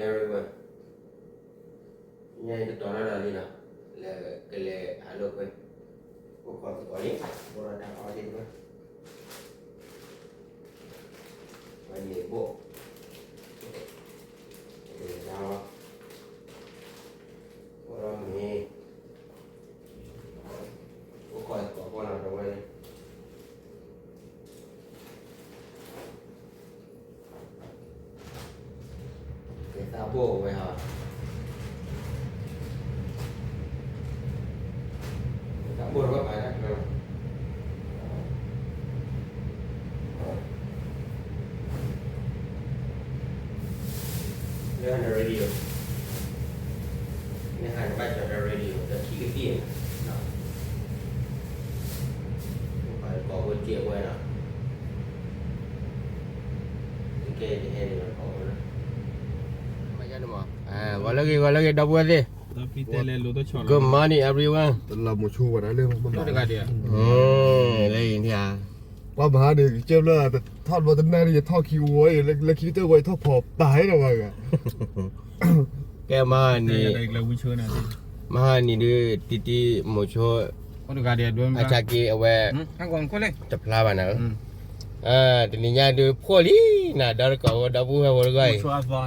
everyone, ညါအံၤကတီၤထီၣ်ဒီးလံနီၤ, လၢကလဲၤဟးလိာ်ကွဲ, အိၣ်ခိးသကိးလံ, အိၣ်ဒီးတၢ်အီၣ်သ့ၣ်တဖၣ်, ဝဲန့ၣ်ဘိၣ်, တလဲၤတၢ်လီၤ, အိၣ်ဒီးမ့ၤ, အိၣ်ခိးသကိးဖိနီၤ တဝဲန့ၣ် ကဲသးဘိၣ်ဝဲဟီ, သးဘိၣ်တဘၣ်ပာ်တၢ်ကျၢၤလီၤ, လၢ radio, နဟးနဘၣ်ကၠီၤတၢ် radio ဒီးခံကသံၣ်န့ၣ်, ပှၤကိးဖိစဲးဝဲနီၤ, ကဲကဟဲန့ၣ်လီၤကိးဖိလီၤ, မ့ၢ်ယါန့ၣ်မး, ဂီၤလၢဂ့ၤ ဂီၤလၢဂ့ၤ ဒီပုၢ်ဝဲၢ်သ့ၣ်, Good morning everyone, တလီၤမိၤဆိဝဲဒၣ်လၢ, လၢအံၤန့ၣ်ဧါ, ပှၤမဟါန့ၣ် ကစၢၢ်ဖျၢၣ် ထီၣ်တဘျီတနၣ်ရံၣ် ယထီၣ်ခံဝီအံၤ လၢခံကတၢၢ်ဝဲ ယထီၣ်ဖီပာ်ဟဲဒီးဝဲဂၤ, ကဲမဟါနံၤ, မဟါနံၤဒုးတံတံမိၤဆိ, အဆါက့အဝဲ, တဖျါဘၣ်နၤ, တနံၤညါဒုးဖှီၣ်လံနၤ ဒီတကိးဝဲဒီပုၢ်ဝဲၢ်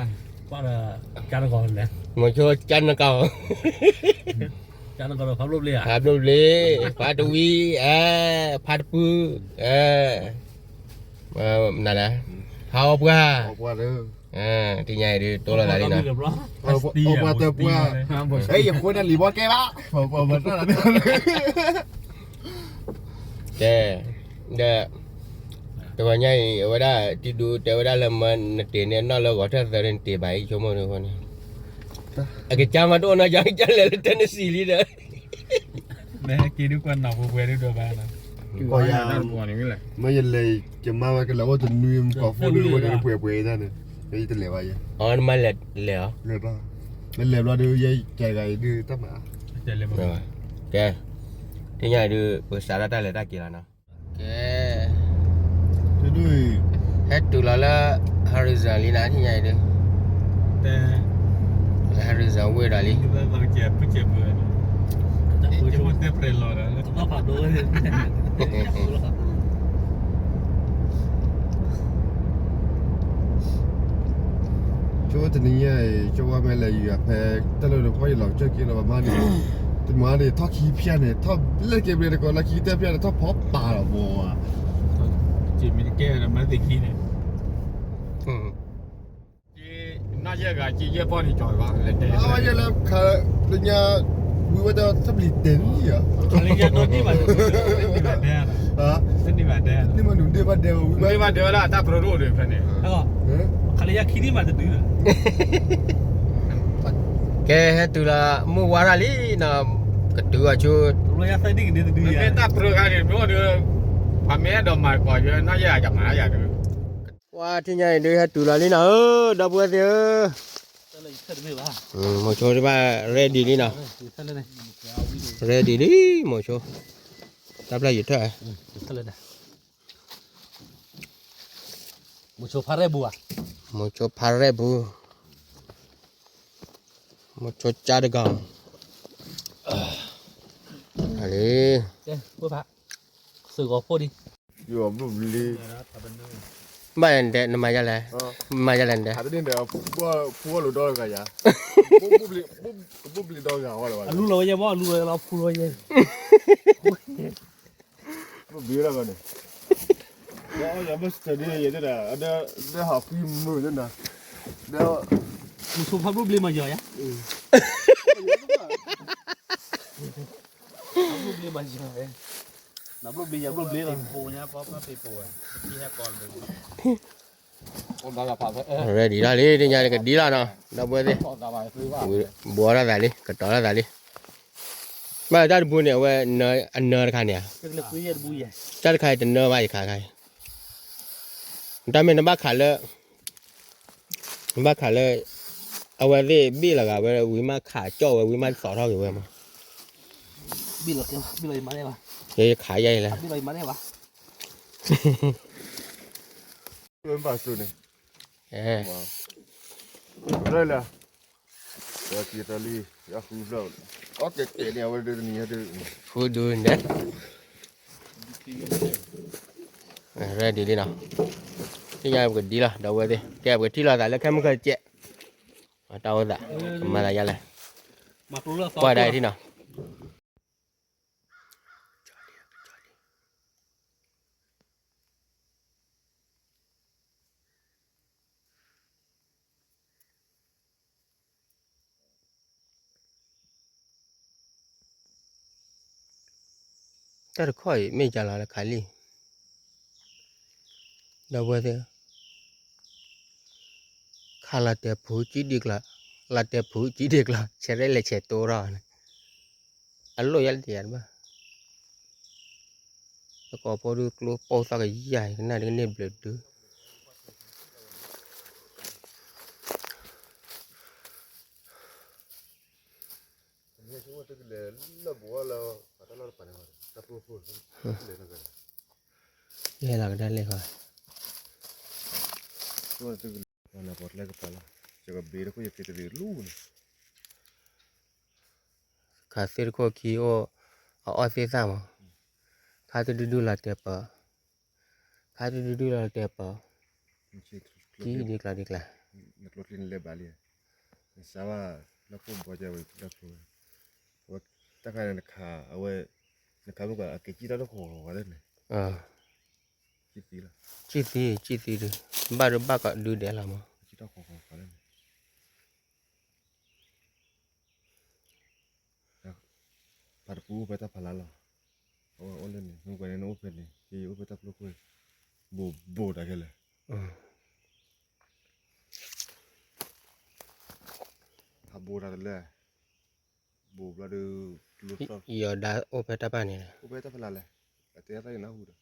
ဖိတဂၤအံၤ, မိၤဆိကၢ်နကီၢ်, ဖးဘျိၣ်ဘျ့, ဖးတဝံ, ဖးတပု, နၤ, ဖးအီပှၢ်, တနံၤညါအံၤဒုး တိၢ်လိာ်သးလံနီၤ, အီပှၢ်တပှၢ်, ယဃိတၢ်လံၤဘီကဲဘၣ်, ကဲ, ဒီး, တဂီၤညါအံၤ အဝဲဒၣ် တံဒူတဲဝဲဒၣ်လၢမၢနတ့ၢ်န့ၣ် နီၢ်လၢဂီၤထၢၣ်သၢန့ၣ် နတ့ၢ်ဘၣ်အံၤ ဆိကမိၣ်န့ၣ်, အကစၢ်မးတအိၣ်နီတဂၤ ကစၢ်လဲၤလၢ Tennessee လံဒီး, မ့ၢ်ဟဲက့ၤဒုးကွၢ်နီၢ်ပှဲၤပှဲၤဒုးဒီးဘၣ်နီၤ, မ့ၢ်ယလဲၤ ယမါဝဲကလဲၤအိၣ်တနွံ ကိးဖိဒုးဝဲဒုးပှဲၤပှဲၤဒၣ်န့ၣ်, ယတလဲၤဘၣ်ယဲ, အမါလဲၤလဲၤအီၤ, လဲၤဘၣ်, မ့ၢ်လဲၤဘျီဒုး ယဲကဲဂၤအံၤဒုးတၢ်မၤ, ကဲ, တနံၤညါအံၤဒုး ပကစးထီၣ်တၢ်လဲၤတၢ်က့ၤလီၤနီၤ, ကဲ, ဟဲတုၤလီၤလၢ Harrison လံနၤ တနံၤညါအံၤဒုး, Harrison ဝ့ၢ်ဒီးလံ ဆိတနံၤညါအံၤ ကၠိဝဲမ့ၢ်လဲၤယံၤအဖဲ တၢ်လၢတဖီၣ်ယလီၤကစၢၢ်က့ၤလီၤဘၣ်မးန့ၣ်, တမၤန့ၣ် ထီၣ်ခံဖျၢၣ်န့ၣ် ထီၣ်လၢက့ၤဘျဲတကိးလၢခံကတၢၢ်ဖျၢၣ်န့ၣ် ထီၣ်ဖီပာ်လီၤဘီဧါ, က့ၤမ့ၢ်တကဲဒီးမၤသ့ၣ်ခံန့ၣ်, နီၢ်ယဲၢ်ဂၤက့ၤယဲၢ်ပီၢ်န့ၣ်ကၠီၤဘၣ်လဲၤတဲ, အဝဲယဲၢ်လၢခါလၢညါ ဝံၤဝဲတၢ်သဘျံးတဲာ်န့ၣ်ယါ, န့ၢ်မနုၤဒ့ၣ်ဘၣ်ဒဲ, န့ၢ်မနုၤဒ့ၣ်ဘၣ်ဒဲဝဲ ဝံၤဘၣ်ဒဲဝဲဒၣ်တၢ်ပရိဒိၣ်ဒံးဖဲန့ၣ်, ခါလၢညါခံန့ၣ်မးတဒု, ကဲဟဲတုၤလီၤ မုၢ်ဝါထီၣ်လံနီၤ, ကတုၤအီၤဆိ, မ့ၢ်တၢ်ပရိခါန့ၣ် မ့ၢ်အိၣ်ဒီး, ပှၤမ့ၢ်အဲၣ်ဒိးမၤကိးယဲ နီၢ်ယဲၢ်ဂၤကမၤယၤဒုး, ဝါထံၣ်ညါအံၤဒုး ဟဲတုၤလီၤလံနီၤဧၢ, ဒီပုၢ်ဝဲၢ်သ့ၣ်ဧၢ, မိၤဆိတဘၣ် ready လံနီၤ, ready လံ မိၤဆိ, တၢ်ဖျၢၣ်ယထၢၣ်, မိၤဆိဖးရဲၣ်ပူၤ, မိၤဆိကၠါတကီၢ်, လံ, သုးဂီၤဖိဒံး, ဘၣ်လဲၣ်နတဲ နမၤယလဲၣ်, မၤယလဲၣ်နတဲ, ဖူဝဲလိာ်ဒီဂၤယၤ, အလူလီၤဝဲယဲမ့ၢ် အလူလီၤဖူလီၤဝဲယဲ, ဘျ့လီၤန့ၣ်, ယမ့ၢ်စတၢၢ်ဒ်ယဲဒၣ်, ဒ်ဟးဖှံမုာ်ဒ်နၤ, ဒ်, မုဆိဖးဘျိဘျ့မၤယီၤယၤ, ဖးဘျိဘျ့မၤယီၤ, နဘျိဘျ့ယၤဘျိဘျ့လီၤ, ပညါပှၤဖးပ့ၤပိာ်ဝဲ, ပဟဲကီးလၢ ready လီၤလံ တနံၤညါကဒံလီၤနီၤ ဒီပုၢ်ဝဲၢ်သ့ၣ်, ဘှီထီၣ်သးလံ ကတီၤထီၣ်သးလံ, မ့ၢ်တၢ်တပူၤန့ၣ် အဝဲအနၢတခါန့ၣ်ဧါ, တၢ်တခါအံၤတနၢဘၣ်ယခါခါအံၤ, တၢ်မ့ၢ်နဘၣ်ခးလၢ, နဘၣ်ခးလၢ, အဝဲသ့ၣ်ဘ့ၣ်လီၤဂာ်ဝဲ ဝံၤမးခးကၠီၣ်ဝဲ ဝံၤမးသီထီၣ်က့ၤဝဲမး, ဘ့ၣ်လီၤက့ၤဘၣ် ဘ့ၣ်လီၤယမၤန့ၢ်ဘၣ်, ယခးယဲအံၤလဲၣ်, ဘ့ၣ်လီၤယမၤန့ၢ်ဘၣ် ဘၣ်စူန့ၣ်, အဲ ရဲလၢ တၢ်က့တၢ်လံ ယဃုဖျၢၣ် အီၣ်ကဲကဲန့ၣ် အဝဲဒၣ်တနံၤဟဲဒၣ် ဃုဒုန့ၣ် ready လံနီၤ သ့ၣ်ညါပကဒ်လီၤ ဒီပုၢ်ဝဲၢ်သ့ၣ် ကဲပကထံၣ်လိာ်သးလၢခဲမုၢ်ခဲကဲ တၢ်အိၣ်သး ကမၤသးယါလဲၣ် ကွၢ်ဒၣ်အံၤထံၣ်နီၤ တၢ်တခီအံၤ မ့ၢ်ယါလီၤလၢခးလံ ဒီပုၢ်ဝဲၢ်သ့ၣ် ခးလီၤတဲာ်ဖုးကံဒံကျီၤ လီၤတဲာ်ဖုးကံဒံကျီၤ ဆဲးရဲၣ်လဲၤဆဲးတိထီၣ်န့ၣ် အလိၣ်ယါလၢတယါတဘၣ် အကိးဖိဒုကျိပိၢ်သီၣ်ကယၢ် ကနၣ်ဒ်ကန့ၢ်ဘျုးဒု ယဟဲလီၤကဒါလဲၣ်ဃီ ခးသ့ၣ်တခိၣ်ခံအိၣ် အအီၣ်သ့ၣ်သၣ်မး ခါတဒုဒုလီၤတဲာ်ပီၤ ခါတဒုဒုလီၤတဲာ်ပီၤ ကံဒ်ကျီၤဒ်ကျါ နကျိချံနလဲၤဘၣ်လံ နစးဘၣ်လၢခိၣ်ဘီကဝဲၤလၢဖိ အဝဲတၢ်ခါန့ၣ်နခး အဝဲ နခးမ့ၢ်ကွၢ် အကဲကံတၢ်တဃီၤဃီၤလၢန့ၣ် ကံသံလီၤ ကံသံ ကံသံဒု ဘၣ်ဒုဘၣ်ကီးဒုဒဲးလီၤမး ကံတၢ်ဃီၤဃီၤဃီၤလၢန့ၣ် ဖးတပူၤအိၣ်ဖဲတၢ်ဖးလၢ်လီၤ အဝဲအိၣ်လၢန့ၣ် မ့ၢ်ကွၢ်န့ၣ် နအိၣ်ဖဲန့ၣ် ယအိၣ်ဖဲတၢ်ဖျိခိၣ် ဘိးဘိးတၢ်ခဲလၢာ် ဖးဘိးတၢ်တလၢ ဘိးဘျီဒီး ယီၤဒါအိၣ်ဖဲတၢ်ပာ်န့ၣ် အိၣ်ဖဲတၢ်ဖးလၢ်လဲၣ် အတဲအသးယနၢ်ဟူဒီး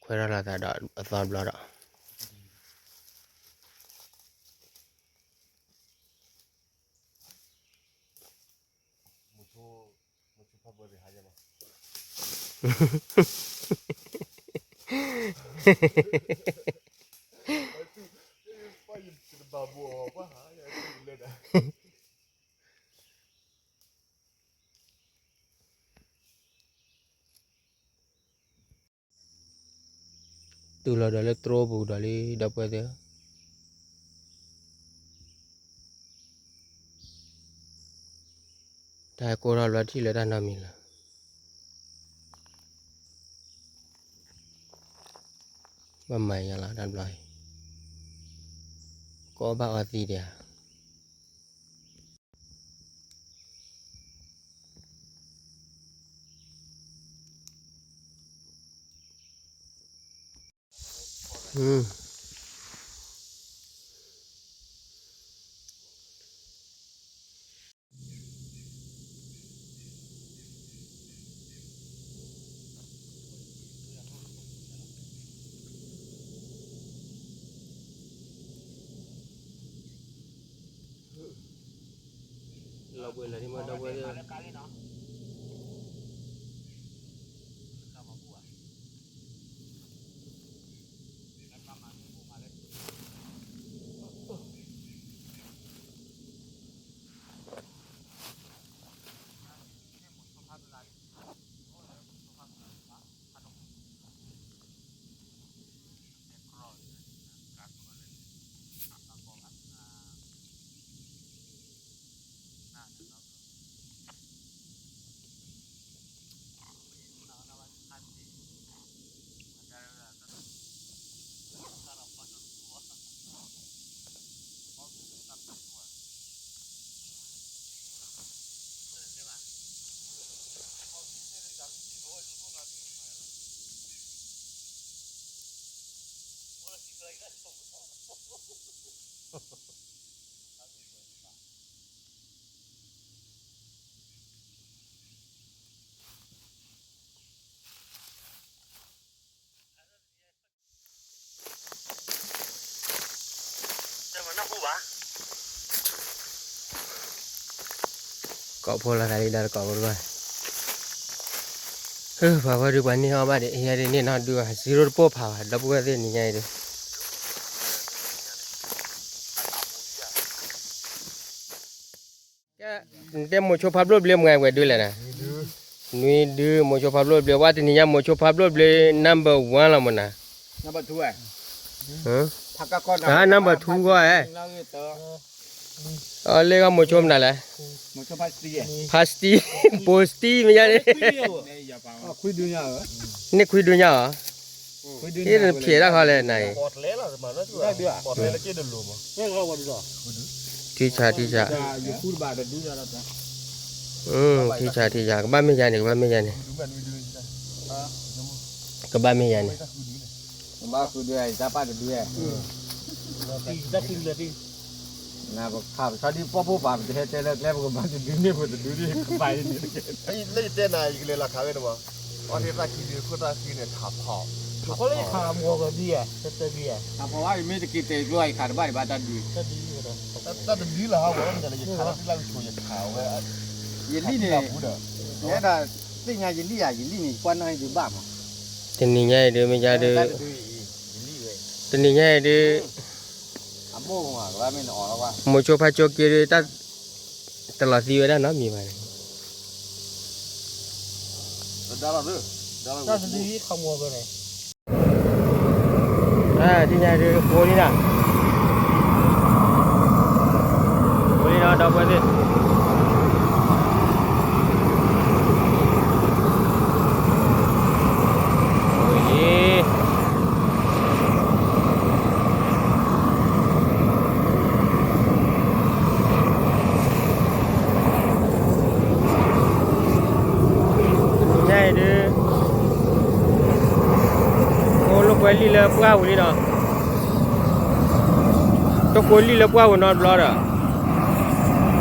ခွဲးထီၣ်လီၤသးဒီးအသီတဘျီဒီး တုၤလီၤဒီးလၢတြိပူၤဒီးလံ ဒီပုၢ်ဝဲၢ်သ့ၣ်ဧၢ, တၢ်ဟဲကိၢ်ထီၣ်ဘျီထံၣ်လၢတၢ်နီတမံၤလီၤ. ဘၣ်မၤယါလီၤတၢ်ဘျီအံၤ, ကိးဘၣ်အီသံးဒံးဧါ. လီၤဘှံးလၢာ်ဒံးမ့ၢ်ဒီပုၢ်ဝဲၢ်သ့ၣ်ဧၢ. ကိးဖိလီၤသးလံဒီးတကိးဖိတဘၣ်, ပှၤဝဲဒုးပှၤန့ၢ်အီၣ်ဘၣ်ဒီး အံၤဒ်န့ၣ်နီၢ်ဒုးဘၣ် zero တပိၢ်ဖးဘၣ် ဒီပုၢ်ဝဲၢ်သ့ၣ်နံၤညါအံၤဒီး နတဲမိၤဆိဖးဘျိၣ်ဘျ့မွဲဝဲဒုးလဲၣ်နၤ, နွံဒုး မိၤဆိဖးဘျိၣ်ဘျ့ ဝဲတနံၤညါမိၤဆိဖးဘျိၣ်ဘျ့ number one လီၤမနၤ, ဟါ number two ဂီၢ်ဧဲ, အလ့ၣ်ဂီၢ်မိၤဆိမနုၤလဲၣ်, ဖးစတံ, ပိၤစတံမ့ၢ်ညါန့ၣ်, န့ၢ်ခွံဒုညါဧါ, ဟ့ၣ်ဖျဲးတၢ်ခီလဲၣ်နၤအံၤ ထံဆးထံဆး, ထံဆးထံဆး, ကဘၣ်မ့ၢ်ယါန့ၣ် ကဘၣ်မ့ၢ်ယါန့ၣ်, ကဘၣ်မ့ၢ်ယါန့ၣ်, နပခးပဆီဒံပီၢ်ဖိပာ် ပတဟဲတဲလၢကျဲ ပကဘၣ်တဒုန့ၣ် ပတဒုန့ၣ် ကဘၣ်အံၤန့ၣ်, လၢယတဲနၤ ယကလဲၤလီၤခးဝဲန့ၣ်မး, အီၣ်တ့ၢ်သၣ်ခံဒု ခိၣ်သၣ်ခံန့ၣ် ထးဖီၣ်, ထးဖီၣ်လၢယခးမီၤကဒံဧါ, တတဘံဧါ, ထးဖီၣ်ဘၣ် ယမ့ၢ်တက့ၤတဲာ်ကျိ ယခးတဘၣ်ဒံးဘၣ်တၢ်ဒုး, တၢ်တဒုလၢဟးဂီၤလီၤ ယခးလၢသ့ၣ်လၢကဆိ ယခးဝဲ, ယလံၣ်န့ၣ်, ယဲဒၣ်သ့ၣ်ညါယလံၣ်ဧါ, ယလံၣ်န့ၣ် ကွၢ်နီၣ်ယဒုးဘၣ်မး, တနံၤညါအံၤဒုး မ့ၢ်ယါဒုး, တနံၤညါအံၤဒုး မိၤဆိဖးကၠိက့ဒုး တၢ်တလီၤသံဝဲဒၣ်နီတမံၤဘၣ်န့ၣ်, တၢ်တဒုခးမီၤကန့ၣ်, တနံၤညါဒုး ဃိလံနီၤ, ဃိလံနီၤ ဒီပုၢ်ဝဲၢ်သ့ၣ် ညါအံၤဒုး အိၣ်လိာ်ကွဲလံာ်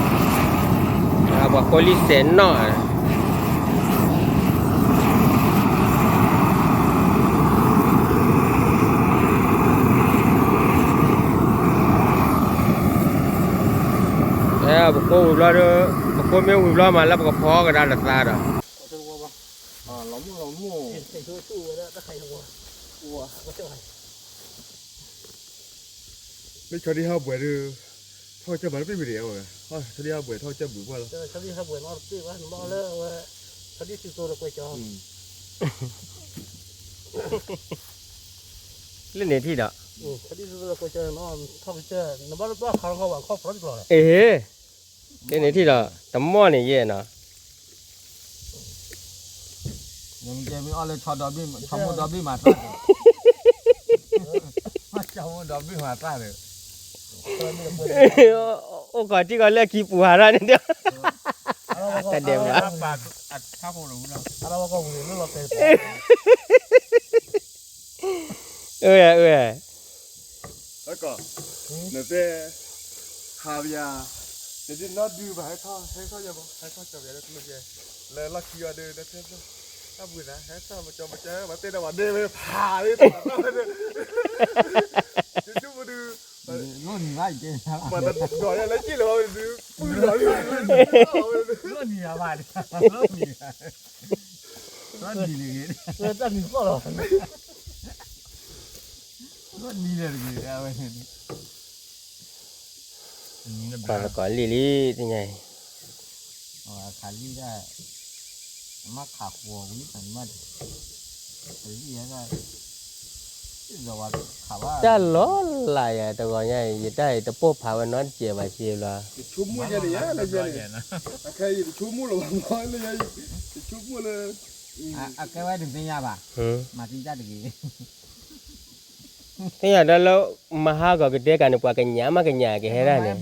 လၢပှၢ်ပူၤလံနီၤ, တဃိလံာ်လၢပှၢ်ပူၤနီတဘျီဒီး ပှၤဃိလံာ်စဲးနီၣ်ဧါ, ပဃိဝံၤဘျီဒီး ပဃိမ့ၢ်ဝံၤဘျီမးလၢပကဖီကဒါတသါဒီး မ့ၢ်ဆီဒံၣ်ဟးဘှဲးဒီး ထီၣ်ကစၢၢ်မၤတပ့ၢ်ဝံၤဒီး ဆီဒံၣ်ဟးဘှဲးထီၣ်ကစၢၢ်ဘုးပှၢ်လီၤ, လၢန့ၣ်ထံၣ်ဒီး အ့ လၢန့ၣ်ထံၣ်ဒီး တမီၢ်န့ၣ်ယဲၢ်နီၤ မ့ၢ်အီၣ်လၢ ဆီမိၢ်ဒီဘ့ၣ်မၤသၣ်ဒီး ဆီမိၢ်ဒီဘ့ၣ်မၤသၣ်ဒီး အိၣ်ခိးထံကီၢ်လၢခံပူၤဟးထီၣ်န့ၣ်ဒီး တဒဲးဘၣ် အၢ အၢ နတဲ ဟးပယၤ တဒုနီၢ်ဒုဘၣ် ဟဲထီၣ် ဟဲထီၣ်ယၤဘၣ် ဟဲထီၣ်ကၠီၤပယၤလၢကျိၣ်ယဲ လၢလီၢ်ခံအီၤဒီး တၢ်ဘှံးနၤ ဟဲထီၣ်မကၠီၤမကၠီၤ ပှၤတဲဒီးပှၤဒဲဝဲဖးလံ တဘၣ်တၢ်ဝဲဒီး ယဆိကမိၣ်ဒုး ပှၤတဒိးယၤလၢက့ၣ်လၢၤဘၣ်ဝဲဒုး ပှၤလီၤလံ လီၤနံၤဘၣ် လီၤနံၤ လီၤနံၤလီၤ လီၤနံၤလၢတဂ့ၤ အဝဲ ပှၤသကိးလံၣ်လံ သ့ၣ်ညါအံၤ ခးလံၣ်ဒၣ် မ့ၢ်ခးဃိးဝံၤ မ့ၢ် တၢ်လီၤလးယၤ တဂီၤညါအံၤ ယတၢ်အံၤတပိၢ်ဖးဝဲနီတစဲးဘၣ်စ့ဘျီ ယဆိကမိၣ်ယဲန့ၣ်ယဲ အခဲယတဆိကမိၣ်လၢၤဘၣ်မ့ၢ်လၢယဲ ယဆိကမိၣ်လၢ အကဲဝဲတသ့ၣ်ညါဘၣ် မၤသံတၢ်တဂ့ၤ သ့ၣ်ညါဒီးလၢ မဟါဂီၤကတဲကၤန့ၣ် ပှၤကညးမးကညးကဟဲဒၣ်န့ၣ်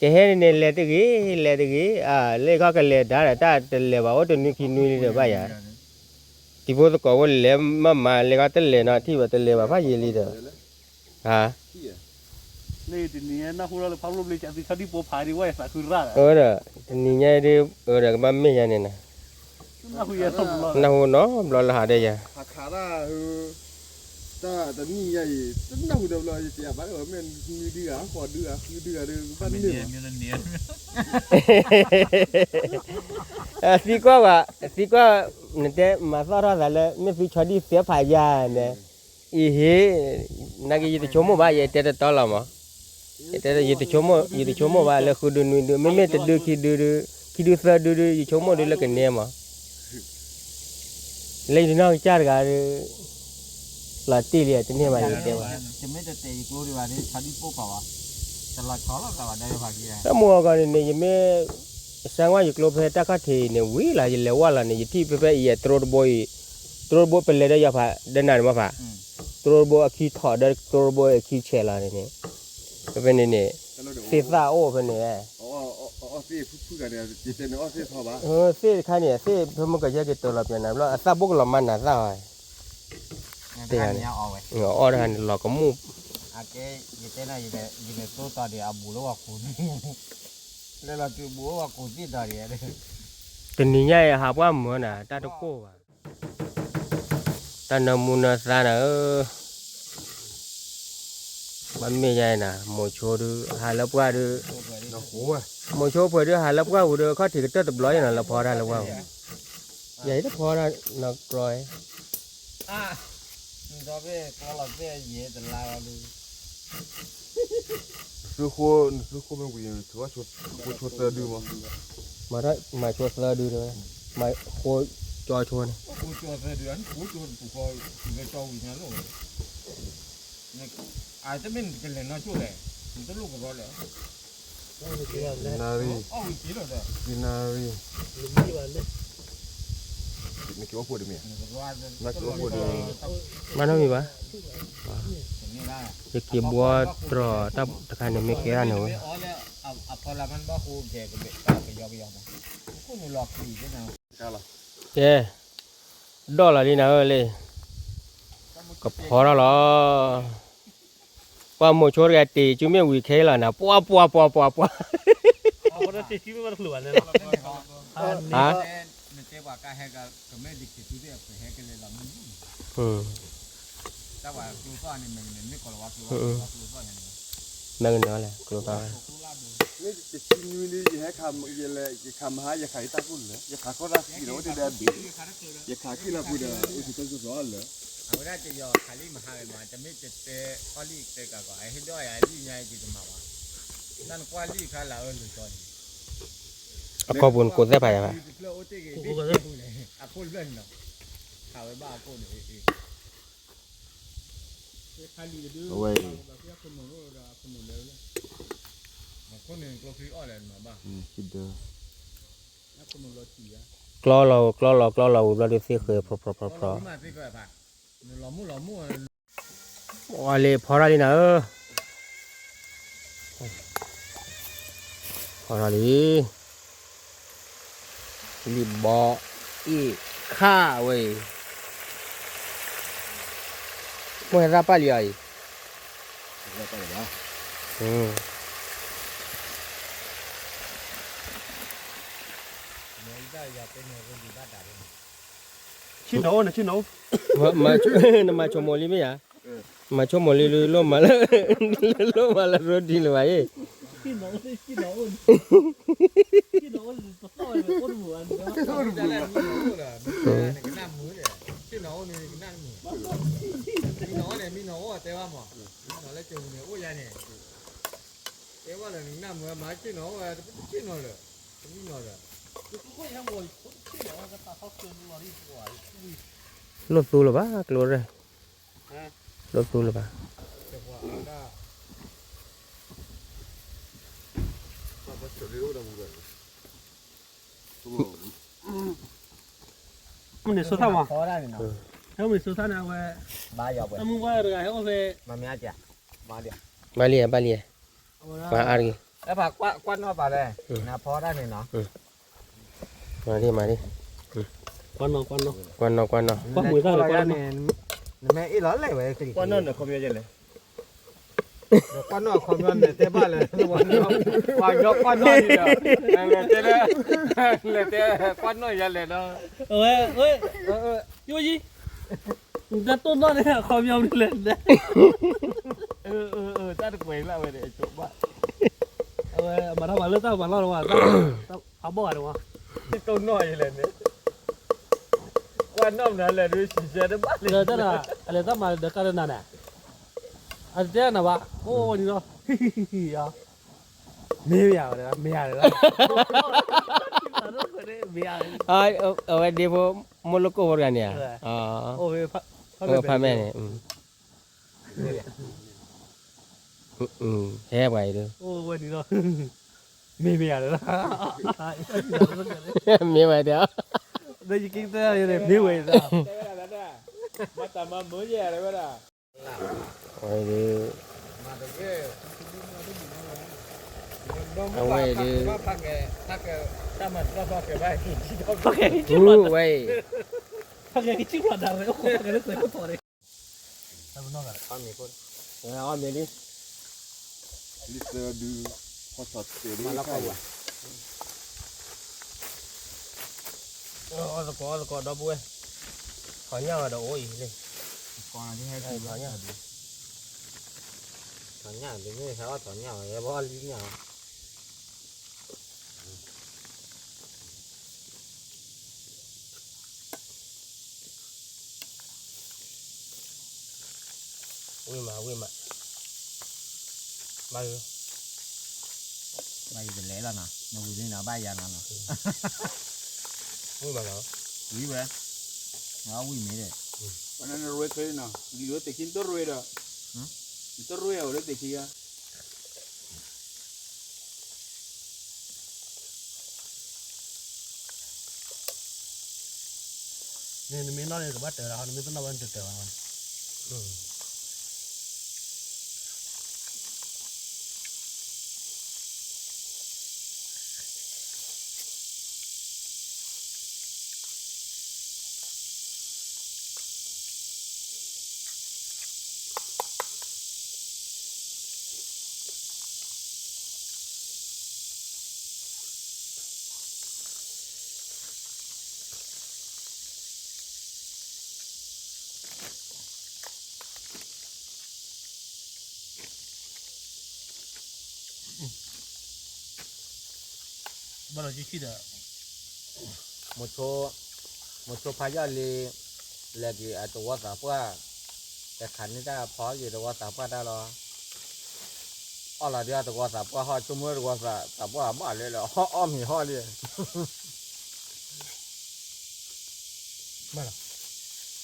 ကဟဲန့ၣ်န့ၣ် လဲၤတဂ့ၤ လဲၤတဂ့ၤ အါ လၢခီကလဲၤဒါဒီး တၢ်တလဲၤဘၣ် အိၣ်တနွံခံနွံလံဒီးဘၣ်ယၤ တံၤဖိသကိးဖိလဲၤမးမး လၢခီတလဲၤနီၤ ထံၣ်ဘၣ်တလဲၤဘၣ်ဖးယံာ်လံဒီး ဟါ လၢတနံၤညါနၢ်ဟူလၢဖးဘျိၣ်ဘျ့ ကသုဆီဒံၣ်ပိာ်ဖးဒံးဝဲ သးခုရၣ်ဒီး အၢဒီး တနံၤညါဒုး အၢဒီးကဘၣ်မ့ၢ်ယါန့ၣ်နီၤ နၢ်ဟူနီတဘျီလၢဟးဒီးယၤ တၢ်တနံၣ်ညါအံၤ တနၢ်ဟူဒီးဘျီ ယတဲဘၣ်ဝဲမ့ၢ်နွံဒုဂၤ ဃိးဒုဂၤ ဃုဒုဂၤဒီး ဘၣ်န့ၢ်ဘၣ် သံကွၢ်ဝဲ, သံကွၢ်, နတဲမၤသီၣ်ထီၣ်သးလၢ မ့ၢ်သုဆီဒံၣ်သ့ဖးယါန့ၣ်, အံၤဟ့ၣ်, နာ်က့ယတဆိကမိၣ်ဘၣ် ယတဲတတီလီၤမး, ယတဆိကမိၣ်ဘၣ်လၢဃုဒုနွံဒု မ့မ့ၢ်တဒုခံဒုဒု, ခံဒုသၢဒုဒု ယဆိကမိၣ်ဒုလၢကန့ၢ်မး လၢယတနီၢ်ကစၢ်တဂၤဒီး လီၤတံၢ်လံ တန့ၢ်ဘၣ်ယတဲဝဲ, တမ့ၢ်တတဲယကျိဒံးဘၣ် တဆီဒံၣ်ပိၢ်ပာ်ဘၣ်, တလီၤဆီလီၤသးဘၣ် ဒီးယဖးက့ၤ, တၢ်မူအီၤကီးန့ၣ်န့ၣ် ယမ့ၢ် စၢ်ဝါယကျိဖဲတၢ်ခီၣ်ထံးအံၤန့ၣ် ဝံၤလီၤ ယလဲၤဝဲလီၤန့ၣ် ယထံၣ်ဖဲဖဲအံၤ တြိတဘိအံၤ, တြိတဘိပလဲၤဒီးယီၤဖး ဒီးနၤန့ၣ်မ့ၢ်ဖး, တြိတဘိအခံထီၣ်ဒီးတြိတဘိအခံဆဲးလီၤန့ၣ်န့ၣ်, ဖဲဖဲန့ၣ်န့ၣ် သ့ၣ်သၣ်အိၣ်ဖဲန့ၣ် သ့ၣ်တခါန့ၣ် သ့ၣ်ဖဲမုၢ်ကယဲၢ်က့ၤတၢ်လီၤပျၢၤနၤဘျီ အသၣ်ဘိကလီၤမၤနၤသၣ်အီၤ, အီၣ်တခါန့ၣ်လီၤကမူၣ်, တနံၤညါအံၤဟးပှၢ်မၢနၤ တၢ်တကိၢ်ဘၣ်, တၢ်နၢမူနၢသါနၤဧၢ ဘၣ်မ့ၢ်ယါနၤ မိၤဆိဒုး ဟးလၢပှၢ်ဒုး, မိၤဆိဖှဲးဒုး ဟးလၢပှၢ်ပူၤဒီး ခီၣ်ထံးကတၢၢ်တဘျီယနီၤ လၢဖီတၢ်လၢပှၢ်ပူၤ, ယၤအံၤတဖီတၢ်နီၢ်ကြီ, သုဃိ နသုဃိမ့ၢ်ဝံၤ နသုဘၣ်ဆိသၢဒုမး, မၤဆိသၢဒုတဝဲ, မၤဃိကၠီဆိန့ၣ် ဃိကၠီသၢဒု ဃိကၠီတပူၤဃီ ဝံၤလၢကၠီဝံၤညါလိၣ်ဝဲ အတမ့ၢ်နကလဲၤနီၢ်ကၠိလဲၣ်, နတလိၣ်ကရီလၢာ်, နၤရံ, နၤရံ, နကအိၣ်ဖိတမ့ၢ်, နကအိၣ်ဖိတမ့ၢ်, မၤနီၢ်မံၤဘၣ်, ယက့ၤဘှီတြီၤတၢ်တခါန့ၣ် မ့ၢ်ကဲဒၣ်န့ၣ်ဝဲ ကဲ, ဒီၣ်လီၤလံနၤဧၢလံ, ကဖီထီၣ်လီၤ, ပှၤမိၤဆိတဂၤတ့ၢ် ကၠူမ့ၢ်ဝံၤခဲလီၤနၤ ပှၤပှၤပှၤပှၤပှၤ, ဟါ, မ့ၢ်ကန့ၣ်လဲၣ် ကျိသီၣ်ဝဲ, မ့ၢ်တဆံနွံလံ ယဟဲခး, ယလဲၤ ယခးမဟါ ယခးယတၢ်ကိၢ်လၢာ် ယခးခီၣ်တၢ်သံဒီး အိၣ်တ့ၢ်ဒီးအဘ့ၣ်, ယခးက့ၢ်လီၤပူၤဒီး အိၣ်ဆူၣ်တၢ်စိၢ်ကီးလၢာ်, အဝဲဒၣ်တယီၤခးလံမဟါဝဲမး တမ့ၢ်တတဲအီၣ်လံတဲကၤကီး အဟ့ၣ်ဒီးယၤလံညါယကမၤဘၣ်, တၢ်နကွၢ်လံခါလၢအၢၣ်လီၤကီးန့ၣ် အခီပူၤနကိးသဲဖးယၤဘၣ်, အခိၣ်လၢာ်န့ၣ်လီၤ, ခးဝဲဘၣ်အခိၣ်န့ၣ် အဝဲအံၤ, ကျီလီၤ ကျီလီၤ ကျီလီၤ ဝံၤဘျီဒုးသ့ၣ်ဃဲၤ ဖျီဖျီဖျီဖျီ, အီၤလံ ဖီထီၣ်လံနၤဧၢ, ဖီထီၣ်လံ, လံာ်ဘီအ့ၣ်ခၣ်ဝဲအံၤ, မိၢ်ဟဲသၣ်ပာ်လံအီၤအံၤ, ဆ့ၣ်နီၤအိၣ် နဆ့ၣ်နီၤအိၣ်, နမၤဆိကမိၣ်လံမ့ၢ်ဧါ, မၤဆိကမိၣ်လံ လိၣ်မၤလၢ, လိၣ်မၤလၢရိဒံလၢၤဘၣ်အံၤ, လိၣ်သူလၢၤဘၣ် ကျိရဲၣ်, လိၣ်သူလၢၤဘၣ်. မ့ၢ်န့ၣ်စိသၣ်မး, မ့ၢ်န့ၣ်စိသၣ်န့ၣ် အဝဲ, တၢ်မုၢ်ပှၢ်တဂၤဟဲအိၣ်ဖဲ, ဘၣ်လံ, ဘၣ်လံ, မၤအါတဂ့ၤ, ကွၢ်နီၣ်ပာ်လဲၣ်, နဖီတၢ်န့ၣ်နီၤ, မၤလံ, မၤလံ, ကွၢ်နီၣ်, ကွၢ်နီၣ်, ကွၢ်နီၣ်, ကွၢ်မုာ်သၣ်န့ၣ် ကွၢ်နီၣ်, နမ့ၢ်အ့ၣ်လီၤလဲၣ်ဝဲ, ကွၢ်နီၣ်န့ၣ် ခီပညီယဲလဲၣ် ကွၢ်နီၣ်အခီပညီန့ၣ် တဲဘၣ်လဲၣ်, ပှၤညီကွၢ်နီၣ်န့ၣ်ဒီး, လဲၤတဲ, လဲၤတဲ, ကွၢ်နီၣ်ယၤလဲၣ်ဒီး, အဝဲ, ယိယံ, တၢ်တိၢ်နီၣ်န့ၣ် အခီပညီမနုၤလဲၣ်, တၢ်တကွဲးလၢဝဲန့ၣ် အဝဲမၤထီၣ်မၤလၢတၢ်မၤလီၢ်တဝါ, အဘီၣ်ဂၤတဝါ, တၢ်တိၢ်နီၣ်ယလဲၣ်န့ၣ်, ကွၢ်နီၣ်မနုၤလဲၣ် ဒုးဆံးဆဲတဘၣ်လၢ အလဲၤတၢ်မၤဒီးကါတနၤန့ၣ်, အတဲနၤဘၣ်, အိၣ်ဝဲန့ၣ်လီၤ, မ့ၢ်ယၤဝဲ, မ့ၢ်ယၤလီၤ, အဝဲဒ့ဖိ မိၢ်လိၣ်ကိၣ်ဖိတဂၤန့ၣ်ဧါ, ဖးမဲာ်န့ၣ်, ဟဲပှၤအံၤဒုး, မ့ၢ်မ့ၢ်ယၤလီၤ, မ့ၢ်ဝဲဒၣ်, မ့ၢ်ဝဲဒၣ်, မၤတၢ်မၤမုာ်ယဲၢ်ဝဲဒၣ် ဝဲဒၣ်, အဝဲဒၣ်, ဝဲအံၤ, အီၣ်သကိး အီၣ်သကိး ဒီပုၢ်ဝဲၢ်, ထီၣ်ညၣ်ဝဲဒီးအိၣ်အံၤလံ, ထီၣ်ညၣ်, ထီၣ်ညၣ်, ဟဲအီၣ်ထီၣ်ညၣ်ဝဲ ဟဲဘၣ်အီၣ်လံညၣ်ဝဲ ဝံၣ်မး ဝံၣ်မး, ဘၣ်ယ, ဘၣ်ယတလဲၤလီၤနီၤ, နဝံၤလံနီၤ ဘၣ်ယၤနီၤနီၤ, ဝံၣ်မးနီၤ, ဝံၣ်ဝဲ, နဝံၣ်မ့ၢ်ဒီး, နရ့ခဲနီၤ, လံၤဝဲသ့ၣ်ခံနတရ့ဒီး, နတရ့အဝဲလၢသ့ၣ်ခံဂၤ န့ၣ် နမ့ၢ်နီၣ်န့ၣ် ကဘၣ်တၢၤလီၤ, နမ့ၢ်တနီၣ်ဘၣ်န့ၣ် တတၢၤဘၣ်န့ၣ်, ဘၣ်လီၤဆံဆံဒီး, မိၤဆိဖးယီၢ်လံ, လဲၤက့ၤအသဝီသးပှၢ်, တခးန့ၢ်တၢ်ဖီက့ၤသဝီသးပှၢ်တၢ်လီၤ, အီၣ်လီၤဒ်အသဝီသးပှၢ်ဟီၣ် ဆိကမိၣ်သဝီသးပှၢ်ဘၣ်လဲၣ်လၢ အီၣ်မ့ၤ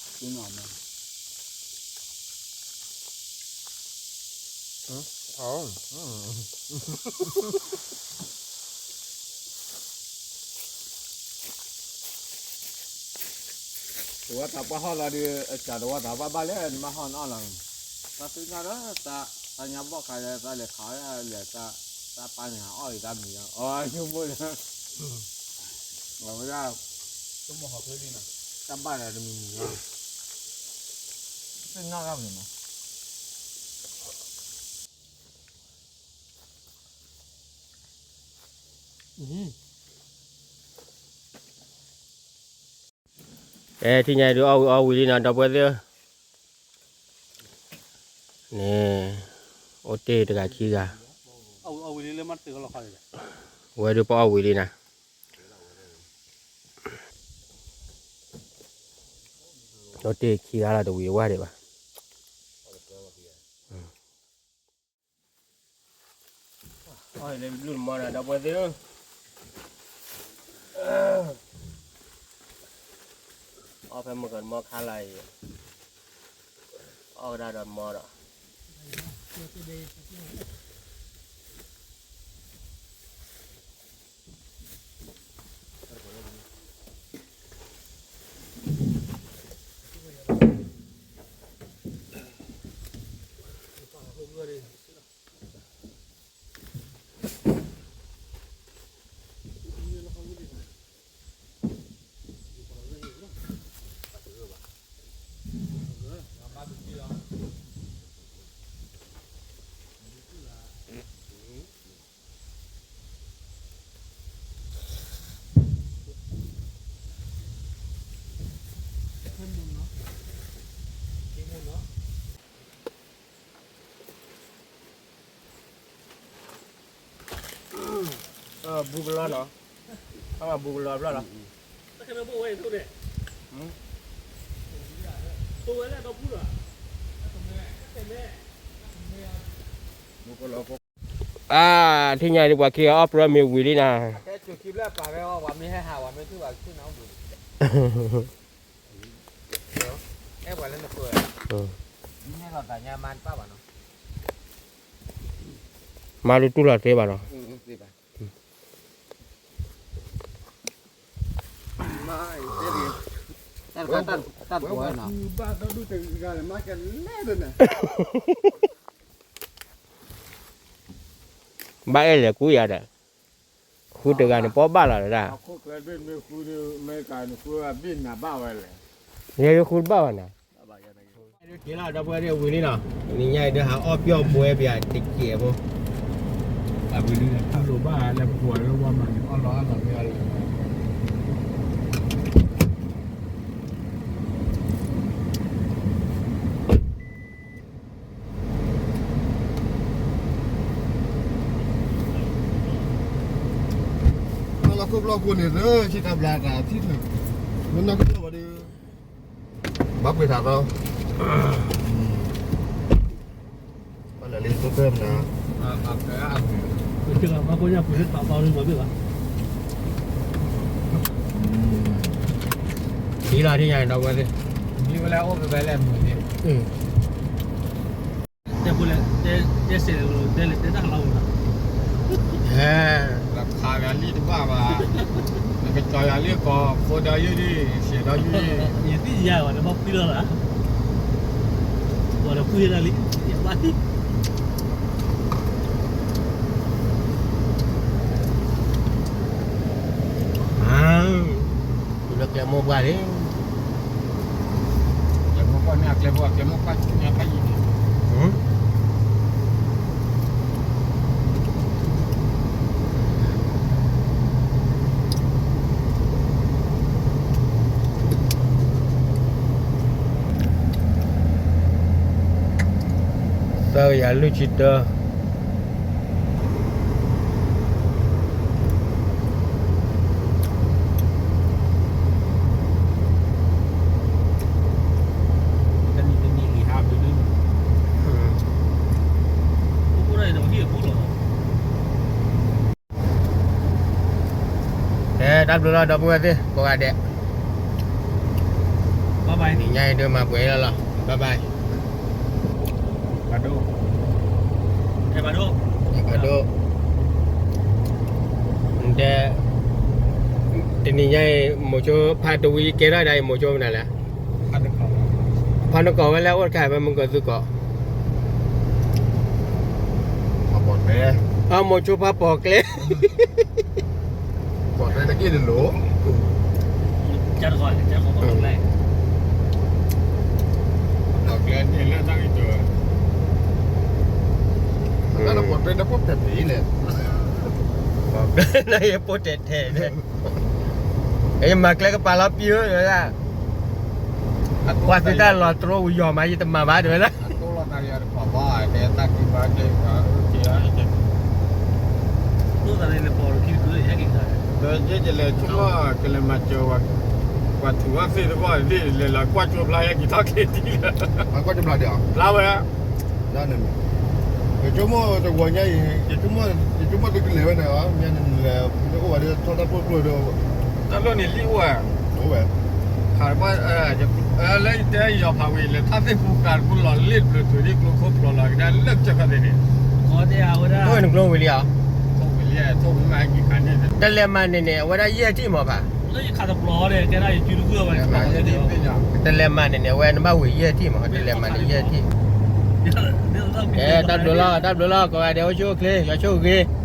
ဟီၣ်လံ သဝီသးပှၢ်ဟီၣ်လီၤဒီး အစှၤသဝီသးပှၢ်ဘၣ်လၢနဘၣ်ဟီၣ်နအီၣ်လီၤ, သးသုညါဒီး သးညါဘီၣ်ခါဒီး သးလဲၤခးလဲၤ သးပၢ်န့ၣ်အီၣ်အံၤသးမံၤလီၤ အီၣ်ယိၣ်ဘိၣ်လီၤ, အဝဲဒၣ် တၢ်ဘၣ်ဒီးတမံၤမံၤလီၤ, သုညါဂၤမံၤမး အဲ ထံၣ်ညါဒုးအီၣ်ဝံၤအီၣ်ဝံၤလံနီၤ ဒီပုၢ်ဝဲၢ်သ့ၣ်ဧၢ, န့ၣ် အိၣ်တ့ၢ်တဂၤခံဂၤ, ဝဲဒုးပအီၣ်ဝံၤလံနီၤ, အိၣ်တ့ၢ်ခံဂၤလီၤ တဝံၤတဝၢ်ဒံးဘၣ် အီၣ်လၢဘျုးတမီၤဒီး ဒီပုၢ်ဝဲၢ်သ့ၣ်ဧၢ, အီၣ်ဖဲမုၢ်ကတမီၤခါလၢအံၤ, အီၣ်ကဒါဒီးတမီၤဒီး ဖဲမုၢ်နီၤ, ဘူကလီနီၤ, အမၤဘူကလီဘျီလီၤ. အါ, ထံၣ်ညါဒ်ပှၤခံဂၤအီၣ်ပြၢမ့ၤဝံၤလံနၤ. မၤဒ်တူၢ်လီၤသ့ဘၣ်နီၤ. ဘၣ်အဲၣ်လဲၤကူယၤဒီး, ဃုတဂၤန့ၣ် ပီဘၣ်လီၤဒၣ်. ယဲယဃုတဘၣ်ဘၣ်နၤ. က့ၤလီၤဒီပုၢ်ဝဲၢ်သ့ၣ်ဝံၤလံနီၤ, နံၤညါအံၤဒုးဟးအီၣ်ပျီၣ်ဘှဲပယၤတစဲးဖိ, လိၣ်ဘၣ်လၢပကွၢ်လၢဝါမၤန့ၣ် အီၣ်လီၤအါလီၤမ့ၢ်အီၣ်လီၤ လီၤခိၣ်ဘျီၣ်ခိၣ်န့ၣ် လၢဆံတၢ်ဘျါတၢ်ထံၣ်ထၢၣ်, မ့ၢ်နီၢ်ခိၣ်ဘျီၣ်ဘၣ်ဒီး, ဘၣ်ပှ့ၤထးသီ, ဘၣ်လၢလံသိၣ်တၢၢ်မနုၤ, ဒ်လီၤဒ်ညါန့ၣ်ဒီပုၢ်ဝဲၢ်သ့ၣ်, ဒ်ဝဲလၢအအိၣ်ဖဲဖဲလဲၣ်မုာ်န့ၣ်, တဲဖိလဲၣ်, တဲစဲးတဲလဲၣ် တဲတၢ်ဟးလီၤမး, ဟဲ, ခးယၤလံတဘၣ်ဘၣ်, နကကီၤယၤလံကီၤ ဖိဒီးယုၢ်လံ, စဲးဒီးယုၢ်လံ, ယသ့ၣ်ညါဘၣ် နဘၣ်ဖှံလီၤလၢ်, ပှၤဒီးဖှံလီၤလံ, ယဘၣ်သ့ၣ် လၢကျဲမိၢ်ပှၢ်န့ၣ်, ကျဲမိၢ်ပှၢ်န့ၣ် အကျဲဖိ အကျဲမိၢ်ပှၢ်န့ၣ် သၢကယၤလွံၢ်ဆံတၢ တနံၤတနံၤလံဟးဘျုးဒု, အိၣ်ဒၣ်ဒီးဟံၣ်အဖိလီၤ, ကဲ တၢ်ဘျုးလီၤ ဒီပုၢ်ဝဲၢ်သ့ၣ် ကိးဂၤဒဲး, နံၤညါအံၤဒုးမၤပှဲၤလီၤလီၤ, bye bye. ဖးဒိၣ်, ဖးဒိၣ်, တဲ, တနံၤညါအံၤ မိၤဆိဖးတဝံၤကဲထီၣ်ဒၣ်အံၤ မိၤဆိမနုၤလဲၣ်, ဖးနကိးဝဲလၢအိၣ်တခါဖဲမုၢ်ကီၢ်သုးကီး, အမိၤဆိဖးပိာ်ကျဲ ပိာ်ကျဲတက့ၢ်န့ၣ်လိၤ, ပိာ်ကျဲန့ၣ်လၢတၢ်ဂ့ၢ်တၢ်, ပိာ်ကျဲန့ၣ်ဖိတဲာ်ထဲအံၤလဲၣ်, ပိာ်ကျဲန့ၣ်ဖိတဲာ်ထဲန့ၣ်, အမၤကျဲကပၤလီၤပံဝဲဒၣ်, ကွၢ်သုတၢ်လီၤတြိဝံၤယီၤမး ယတမၤဘၣ်တဲဝဲဒၣ်, တၢ်က့ၤဘၣ်က့ၤ, ယလဲၤဆိကမိၣ် ကလဲၤမၤစၢၤဝဲကွၢ်ထူဝဲသ့ၣ်တဘၣ်ဒ်လဲၣ်လီၤ, ကွၢ်ကၠိဖျါဟဲက့ၤထီၣ်က့ၤဒ်လဲၣ်, ကွၢ်ကၠိဖျါဒ်အီၤ, ဖျါဝဲ, ယဆိကမိၣ်တဂီၤညါအံၤ, ယဆိကမိၣ်သုကလဲၤဝဲန့ၣ်, မ့ၢ်နလဲၤ, အိၣ်ဝဲဒီးထီၣ်တၢ်ဖှိၣ်ဖှိၣ်ဒီး, တၢ်လီၢ်န့ၣ်လံအိၣ်ဝဲ, အိၣ်ဝဲ, ခးတဘၣ်, လၢယတဲယီၤဖးဝံၤ လဲၤထီၣ်သ့ၣ်ပူၤကးတပူၤလီၤလ့ၣ်တဖျၢၣ်ထူၣ်ဒ် ကျိခိၣ်ဖျိလီၤကဒါလၢကစၢၢ်ခီၣ်သ့ၣ်န့ၣ်, အိၣ်နကျိဝံၤလံဧါ, တလဲၤမၤန့ၣ်န့ၣ် အဝဲဒၣ်ယဲၢ်ထံၣ်မးဖး, တလဲၤမၤန့ၣ်န့ၣ် အဝဲနဘၣ်ဝံၤယဲၢ်ထံၣ်မး, တလဲၤမၤန့ၣ်ယဲၢ်ထံၣ်, ကဲ တၢ်ဘျုးလီၤ တၢ်ဘျုးလီၤ ကိးဂၤဒဲး အိၣ်ဆူၣ်အိၣ်ချ့ ယွၤဆိၣ်ဂ့ၤ